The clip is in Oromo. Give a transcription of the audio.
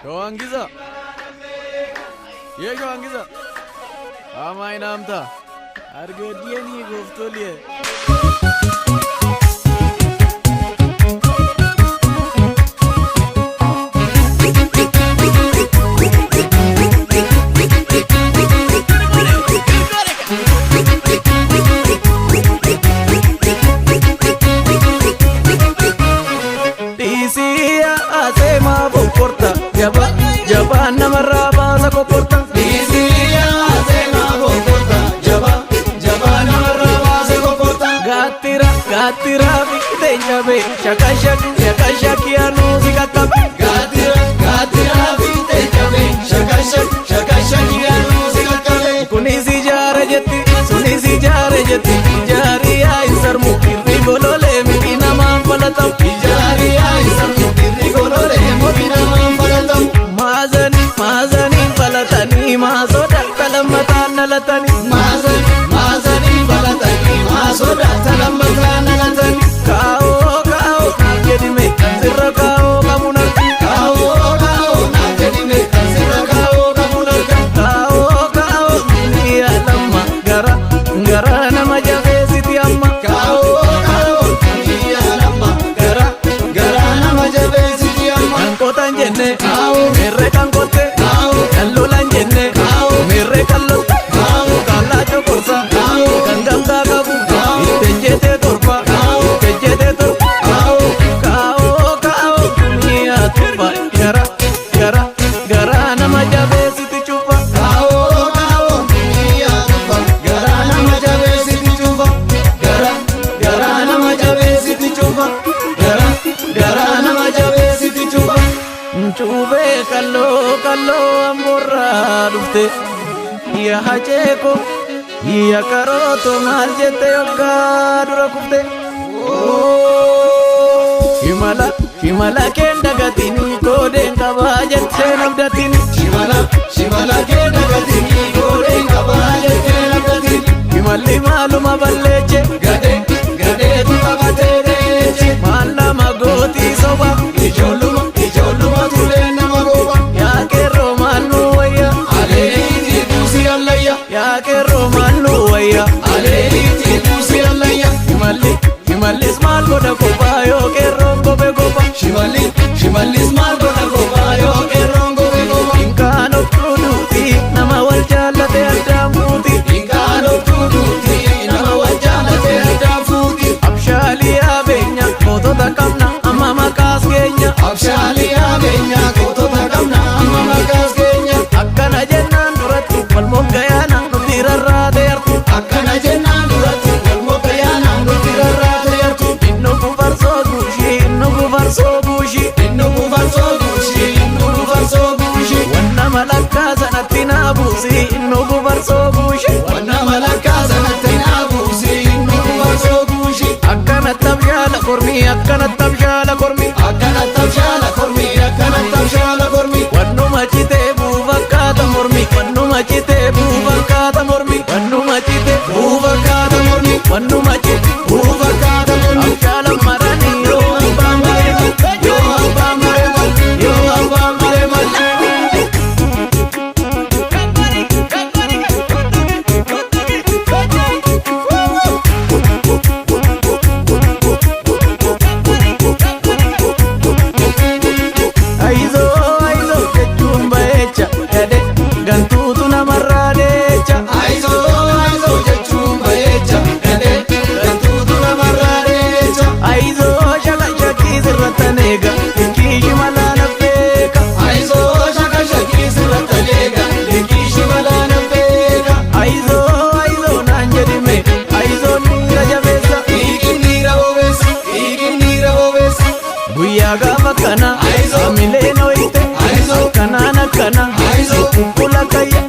Shawaangiza. Yee Shawaangiza. Amaa inaamta. Argoodiyanii gooftoliye. Dhiisii aseemaa bokorta jaba jabaan namarraa baasa kokorta. Dhiisii aseemaa bokorta jaba jabaa namarraa baasa kokorta. Gaattira gaattira fiixeen cabee shaka shak shaka shakiyaanuu si qaqqabe. Gaattira gaattira fiixee cabee shaka shak shaka shakiyaanuu si qaqqabe. Kunis ijaara jetti sunis ijaara jetti ijaari yaa hin sarmu irri bololee miti namaan falatamu. Ijaari yaa hin sarmu irri gololee miti namaan falatamu. Maazanii maazanii falatanii maasoda kalammataan dhalatanii. Maazanii maazanii falatanii maasoda talammataan dhalatanii. Kaa'oo kaa'oo naaf jedhime kan sirra kaa'oo qabuun arga. Kaawoo kaawoo naaf jedhime kan sirra kaawoo qabuun arga. Kaa'oo kaa'oo biyya lamma gara gara nama jabeessiti amma. Kaawoo kaawoo biyya lamma gara gara nama jabeessiti amma. Kan qotan jenne Kaawoo. meerree kan qotte Kaawoo. kan lolan jenne Kaawoo. meerree kan lolte Kaawoo. kan laachoo gorsa Kaawoo. kan gamtaa qabu Kaawoo. itti ejjetee torba Kaawoo. itti ejjetee torba. Kaawoo. Kaa'oo kaa'oo biyya tufa gara gara gara nama jabeessiti cufa. Kaawoo kaawoo biyya tufa gara nama jabeessiti cufa. Gara gara nama jabeessiti cufa. Gara gara nama jabeessiti cufa. Cuubee kalloo kalloo amboorraa dhufte yaa haceeko yaa karooto maal jette yoggaa dura kufte. Shimala shimala keen dagatini koodeen qabaa jettee nabdatini. Shimala shimala kee dagatini gooreen qabaa jettee nabdatini. Shimalli maaluma balleeche Gadee gadeetu qabatee deeche. maal nama gootii soba Ijoolluma ijoolluma tulee nama gooba. yaa qeerroo maal nu wayya Aleeliitii kuusii allayya. yaa qeerroo maal nu wayya. Aleeliitii kuusii allayya. Shimalli shimallis maal godha kophaa yoo qeerroon kophee kopha. Shimalli shimallis maal godha kophaa yoo qeerroon kophee kopha. Inkaan of tuutuuti nama wal jaallate addaan fuuti. Hinkaan of tuutuuti nama wal jaalate addaan fuuti. Abshaalii yaabenya mootota qabna amma maqaas keenya. Abshaalii yaabenya gootota qabna amma maqaas keenya. Akkana jennaan duratti wal moggayaana nuti rarraate yartu. Akkana jennaan duratti wal moggayaanaan nuti rarraate yartu. Innu kufarsoo guushii innu kufarsoo guushii. Innu kufarsoo guushii innu kufarsoo guushii. Wanna malakkaa sanatti naa buusi innu kufarsoo guushii. Wanna malakkaa sanatti naa buusi innu kufarsoo guushii. Akkanatti abshaala kormii akkanatti abshaala kormii. Akkanatti abshaala kormi akkanatti abshaala kormi. Wannuma citee buufakkaata mormi wannuma citee buufakkaata mormi wannuma citee Buufakkaata mormi wannuma citee buufakkaata mormi. abshaala maranii yoo Yoo abbaan maree mal yoo abbaan maree mal yoo abbaan maree mal. Ayizoo ayizoo jechuun bahecha gade gantuutu namarraa deecha. Ayizoo ayizoo jechuun bayeecha gadee gantuutu namarraa deecha. Ayizoo shaka shakii sirrattan eega likkii shimalaa nafeeka. Ayizoo shaka shakii sirratti aleega liqii shimalaa nafeeka. Ayizoo ayizoo naan jedhime ayizoo niira jabeessa. Dhiigni dhiira bobeessa dhiigni dhiira bobeessa. Guyyaa gaafa kana Ayizoo. hamileen hoyite Ayizoo. akkanaan akkana Ayizoo. kula kayya.